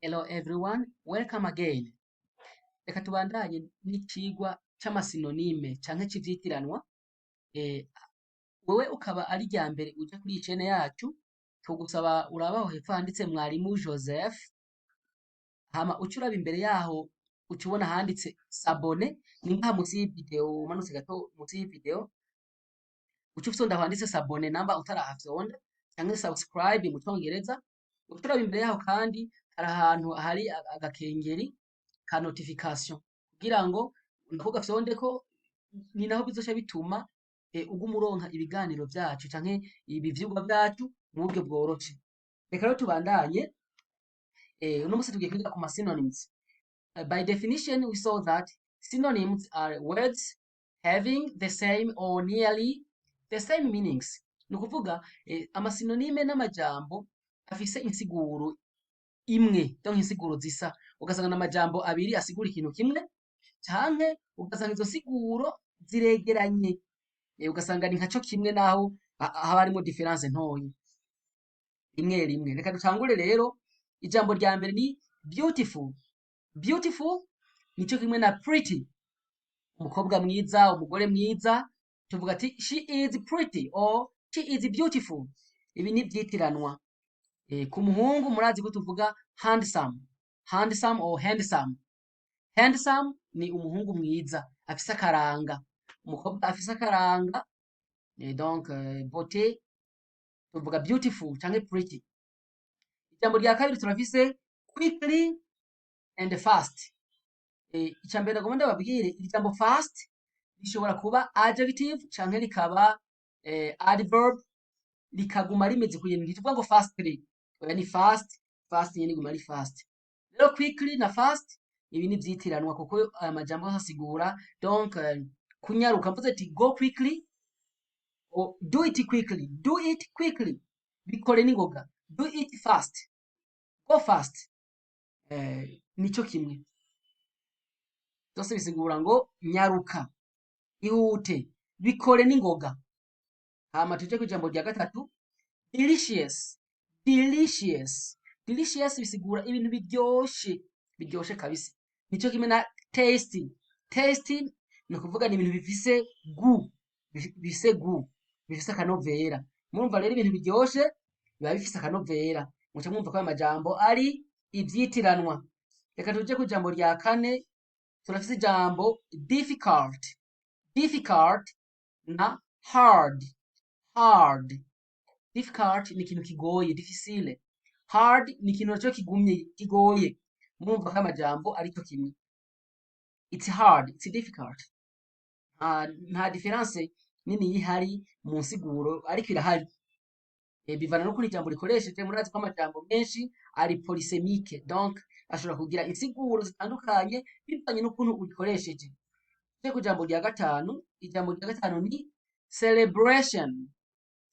Hello everyone, welcome again. Reka tubandanye n'icigwa c'amasinonime canke c'ivyitiranwa. Wewe ukaba ari irya mbere uja kuri iyi chaîne yacu, tugusaba urabe aho hepfo handitse Mwarimu Joseph, hama uce uraba imbere yaho uca ubona handitse s'abonner, ni ngaha musi y'ivideo, umanutse gato musi y'ivideo, uca ufyonda aho handitse s'abonner namba utarahafyonda, canke subscribe mu congereza. Uca uraba imbere yaho kandi hari ahantu hari agakengeri ka notification kugira ngo nako gafyondeko, ni naho bizoca bituma uguma uronka ibiganiro vyacu canke ibi vyigwa vyacu mu buryo bworoshe. Reka rero tubandanye, uno musi tugiye kwiga ku ma synonyms. By definition, we saw that synonyms are words having the same or nearly the same meanings. Ni ukuvuga amasinonime n'amajambo afise insiguro imwe, donc insiguro zisa, ugasanga n'amajambo abiri asigura ikintu kimwe, canke ugasanga izo siguro ziregeranye, ugasanga ni nkaco kimwe naho haba harimwo différence ntoyi rimwe rimwe. Reka dutangure rero. Ijambo rya mbere ni beautiful. Beautiful nico kimwe na pretty. Umukobwa mwiza, umugore mwiza, tuvuga ati "She is pretty" or "She is beautiful". Ibi ni ivyitiranwa. Ku muhungu murazi ko tuvuga handsome, handsome or handsome. Handsome ni umuhungu mwiza afise akaranga, umukobwa afise akaranga, donc beauté, tuvuga beautiful canke pretty. Ijambo rya kabiri turafise quickly and fast. Ica mbere nagomba ndababwire, iri jambo fast rishobora kuba adjective canke rikaba adverb, rikaguma rimeze kugira, ntituvuga ngo fastly, oya, ni fast, fast nyene iguma ari fast. Rero quickly na fast ibi ni vyitiranwa kuko aya majambo yose asigura donc kunyaruka. Mvuze ati "Go quickly" or "Do it quickly", "Do it quickly", bikore ningoga, "Do it fast", "Go fast", nico kimwe, byose bisigura ngo nyaruka, ihute, bikore ningoga. Hama tuje ku ijambo rya gatatu, delicious. Delicious, delicious bisigura ibintu biryoshe, biryoshe kabisa. Nico kimwe na tasty. Tasty ni ukuvuga ni ibintu bifise goût, bifise goût, bifise akanovera. Murumva rero ibintu biryoshe biba bifise akanovera, muca mwumva ko aya majambo ari ivyitiranwa. Reka tuje ku ijambo rya kane. Turafise ijambo difficult, difficult na hard. Hard, difficult ni ikintu kigoye, difficile. Hard ni ikintu naco kigumye, kigoye. Murumva ko amajambo ari cyo kimwe, it's hard, it's difficult, nta différence nini ihari mu nsiguro, ariko irahari. Bivana n'ukuntu ijambo rikoresheje. Murazi ko amajambo menshi ari polysémique, donc ashobora kugira insiguro zitandukanye bivanye n'ukuntu urikoresheje. Tuje ku ijambo rya gatanu. Ijambo rya gatanu ni celebration.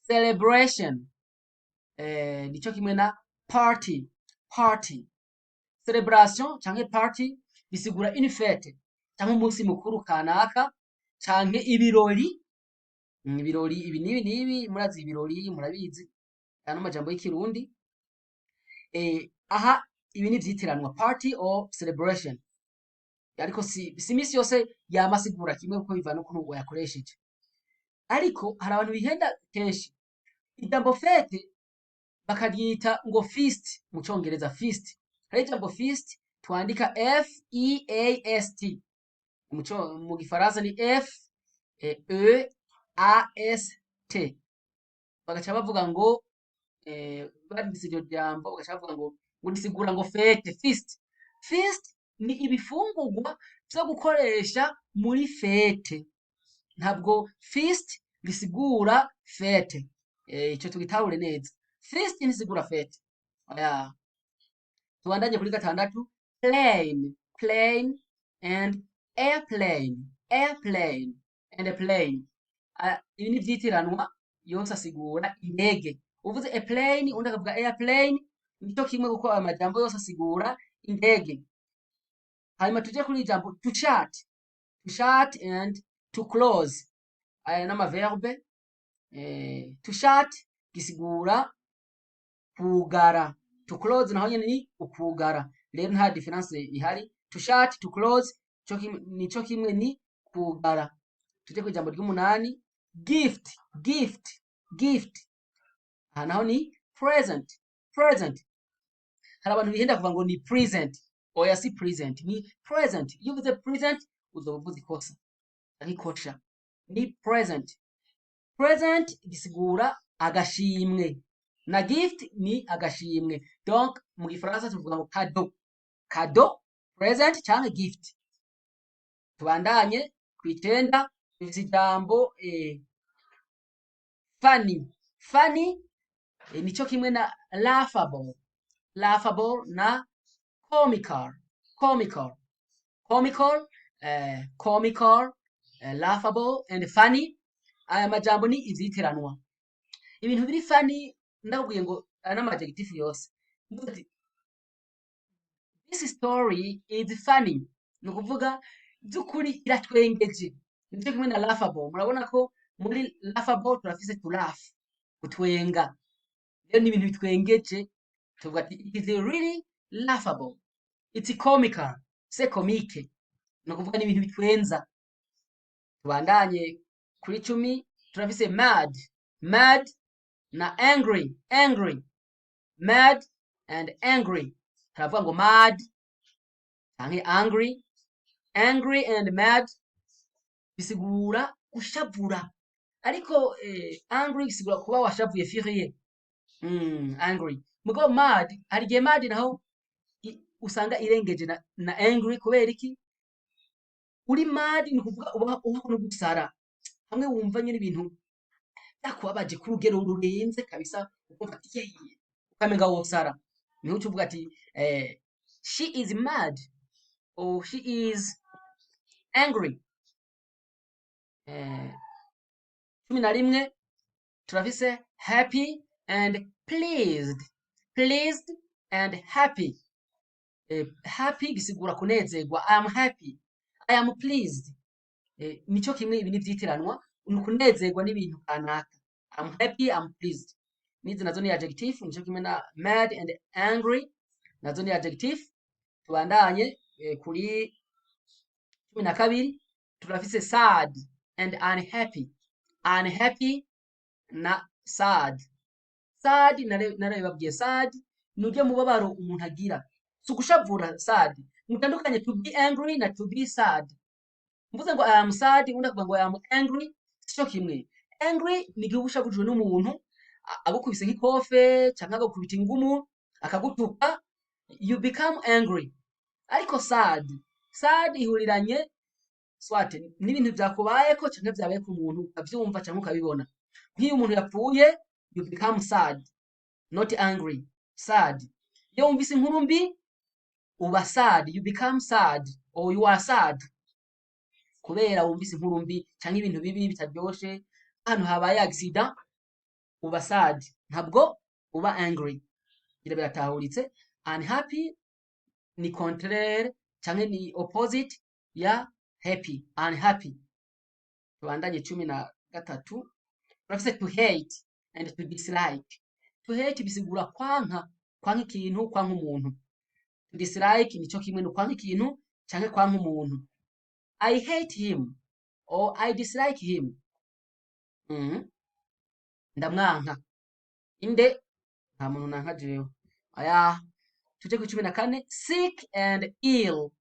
Celebration nico kimwe na party. Party, celebration canke party bisigura une fête canke umunsi mukuru kanaka canke ibirori. Ibirori ibi n'ibi n'ibi, murazi ibirori, murabizi aya n'amajambo y'ikirundi. Aha ibi ni vyitiranwa, party or celebration, ariko si imisi yose yama asigura kimwe kuko bivana n'ukuntu wayakoresheje. Ariko hari abantu bihenda kenshi, ijambo fête bakaryita ngo feast mu congereza. Feast, hari ijambo feast twandika feast, mu gifaransa ni feast, bagaca bavuga ngo banditse iryo jambo, bagaca bavuga ngo risigura ngo fête, feast. Feast ni ibifungurwa vyo gukoresha muri fête, ntabwo feast risigura fête. Ico tugitahure neza, feast ntisigura fête, oya. Tubandanye kuri gatandatu, plane. Plane and airplane. Airplane and a plane. Ibi ni vyitiranwa, yose asigura indege. Uvuze a plane, undi akavuga airplane, nico kimwe kuko aya majambo yose asigura indege. Hanyuma tuje kuri ijambo to shut. To shut and to close, aya n'amaverbe. To shut gisigura kugara, to To close naho nyene ni ukugara. Rero nta difference ihari. To shut, to close, nico kimwe, ni kugara. Tuje ku ijambo ry'umunani, gift, gift, gift. Aha naho ni present, present. Hari abantu bihenda kuvuga ngo ni present. Oya, si present, ni present. Iyo uvuze present uzoba uvuze ikosa canke ikosha. Ni present. Present gisigura agashimwe, na gift ni agashimwe. Donc mu gifaransa tuvuga ngo cadeau, cadeau, present canke gift. Tubandanye kw'icenda, dufise ijambo funny. Funny nico kimwe na laughable, laughable na comical, comical, comical, comical, laughable and funny. Aya majambo ni ivyitiranwa. Ibintu biri funny, ndakubwiye ngo aya n'ama adjective yose. Mvuze ati "This story is funny", ni ukuvuga by'ukuri iratwengeje. Nicyo kimwe na laughable. Murabona ko muri laughable turafise to laugh, gutwenga. Rero ni ibintu bitwengeje, tuvuga ati "It is really laughable", "It's comical", "C'est comique". Ni ukuvuga ni ibintu bitwenza. Tubandanye kuri 10, turafise mad, mad na angry, angry, mad and angry. Turavuga ngo mad canke angry. Angry and mad bisigura gushavura, ariko angry bisigura kuba washavuye, furieux, angry. Mugabo mad, hari igihe mad naho usanga irengeje na angry. Kubera iki? Uri mad ni ukuvuga uba no gusara, hamwe wumva nyine ibintu byakubabaje ku rugero rurenze kabisa, ukumva ati yeye, ukamenga wosara. Niho uca uvuga ati "She is mad" or "She is angry". 11, turafise happy and pleased, pleased and happy. Happy bisigura kunezerwa. I am happy, I am pleased. Nico kimwe, ibi nivyitiranwa, ni ukunezerwa n'ibintu kanaka. I'm happy, I'm pleased. Nizi nazo ni adjective, nico kimwe na mad and angry, nazo ni adjective. Tubandanye kuri 12, turafise sad and unhappy, unhappy na sad. Sad narabibabwiye, sad ni urya mubabaro umuntu agira, si ugushavura. Sad, mutandukanye to be angry na to be sad. Mvuze ngo "I am sad", undi akavuga ngo "I am angry", sico kimwe. Angry ni igihe uba ushavujwe n'umuntu, agukubise nk'ikofe canke agakubita ingumu, akagutuka, you become angry. Ariko sad, sad ihuriranye soit n'ibintu vyakubayeko canke vyabaye ku muntu, ukavyumva canke ukabibona. Nk'iyo umuntu yapfuye, you become sad, not angry, sad. Iyo wumvise inkuru mbi uba sad, you become sad or you are sad kubera wumvise inkuru mbi canke ibintu bibi bitaryoshe, ahantu habaye accident uba sad, ntabwo uba angry. Gira biratahuritse. Unhappy ni contraire canke ni opposite ya happy, unhappy. Tubandanye 13, turafise to hate and to dislike. To hate bisigura kwanka, kwanka ikintu, kwanka umuntu. To dislike nico kimwe, ni kwanka ikintu canke kwanka umuntu. I hate him or I dislike him. Ndamwanka. Inde? Nta muntu nanka jewe. Aya, tuje ku 14, sick and ill.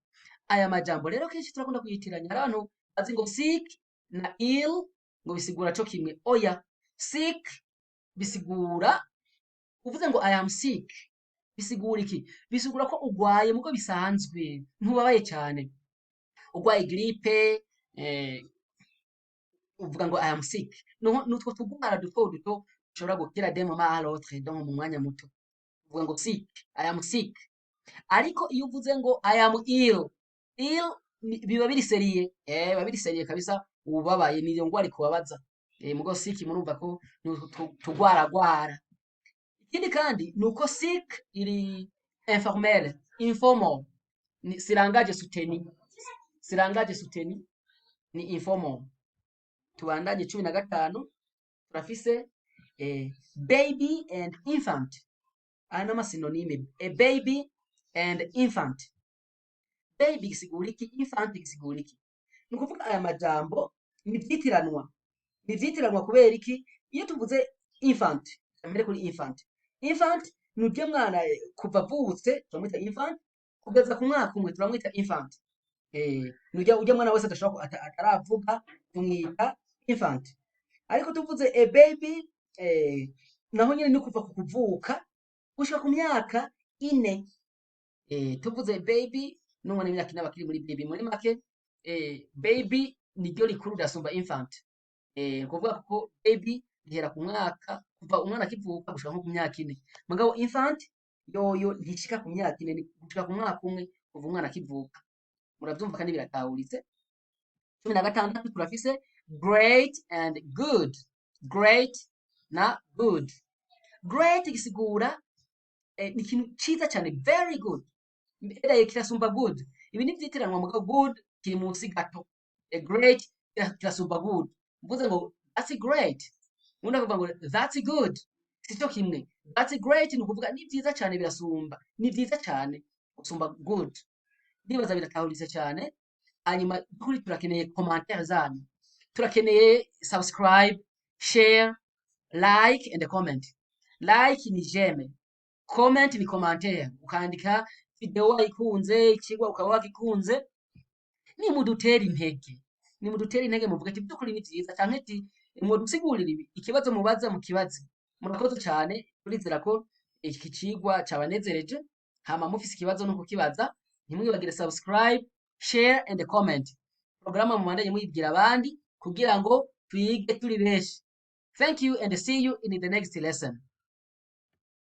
Aya majambo rero kenshi turakunda kuyitiranya. Hari abantu bazi ngo sick na ill ngo bisigura co kimwe. Oya, sick bisigura, uvuze ngo "I am sick", bisigura iki? Bisigura ko ugwaye mugo bisanzwe, ntubabaye cyane. Ugwaye grippe, uvuga ngo "I am sick". Nutwo tugwara duto duto ushobora gukira d'un moment à l'autre, donc mu mwanya muto, uvuga ngo "sick", "I am sick". Ariko iyo uvuze ngo "I am ill", ill biba biri sérieux, biba biri sérieux kabisa, ubabaye, niyo ngwara ikubabaza. Mugo sick murumva ko ni tugwaragwara. Ikindi kandi ni uko sick iri informel, informal, ni si langage soutenu, si langage soutenu, ni informal. Tubandanye, 15, turafise baby and infant. Aya ni amasinonime, a baby and infant. Baby gisigura iki? Infant gisigura iki? Ni ukuvuga aya majambo ni ivyitiranwa. Ni ivyitiranwa kubera iki? Iyo tuvuze infant, mbere kuri infant, infant ni urya mwana kuva avutse turamwita infant, kugeza ku mwaka 1 turamwita infant. Ni urya mwana wese adashobora ataravuga tumwita infant. Ariko tuvuze a baby, naho nyene ni kuva ku kuvuka gushika ku myaka 4. Tuvuze baby n'umwana w'imyaka 4 aba akiri muri baby. Muri make, baby niryo rikuru rirasumba infant. Ni ukuvuga ko baby rihera ku mwaka, kuva umwana akivuka gushika nko ku myaka 4. Mugabo infant yoyo ntishika ku myaka 4, ni gushika ku mwaka 1 kuva umwana akivuka. Muravyumva kandi biratahuritse. 16 turafise great and good. Great na good. Great gisigura ni ikintu ciza cyane, very good. Mbere kirasumba good. Ibi ni vyitiranwa, mugabo good kiri munsi gato. Great kirasumba good. Mvuze ngo "That's great", ubundi akavuga ngo "That's good", sico kimwe. "That's great" ni ukuvuga ni vyiza cyane, birasumba, ni vyiza cyane gusumba good. Ndibaza biratahuritse cyane. Hanyuma kuri turakeneye commentaire zanyu, turakeneye subscribe, share, like and comment. Like ni j'aime, comment ni commentaire, ukandika video wayikunze, ikigwa ukaba wagikunze. Nimudutera intege, nimudutera intege, muvuga ati by'ukuri ni vyiza, canke ati mwodusigurira ibi, ikibazo mubaza mukibaze. Murakoze cyane, turizera ko iki cigwa cabanezereje. Hama mufise ikibazo no kukibaza, ntimwibagire subscribe, share and comment. Porogaramu mubandanye muyibwira abandi kugira ngo twige turi benshi. Thank you and see you in the next lesson.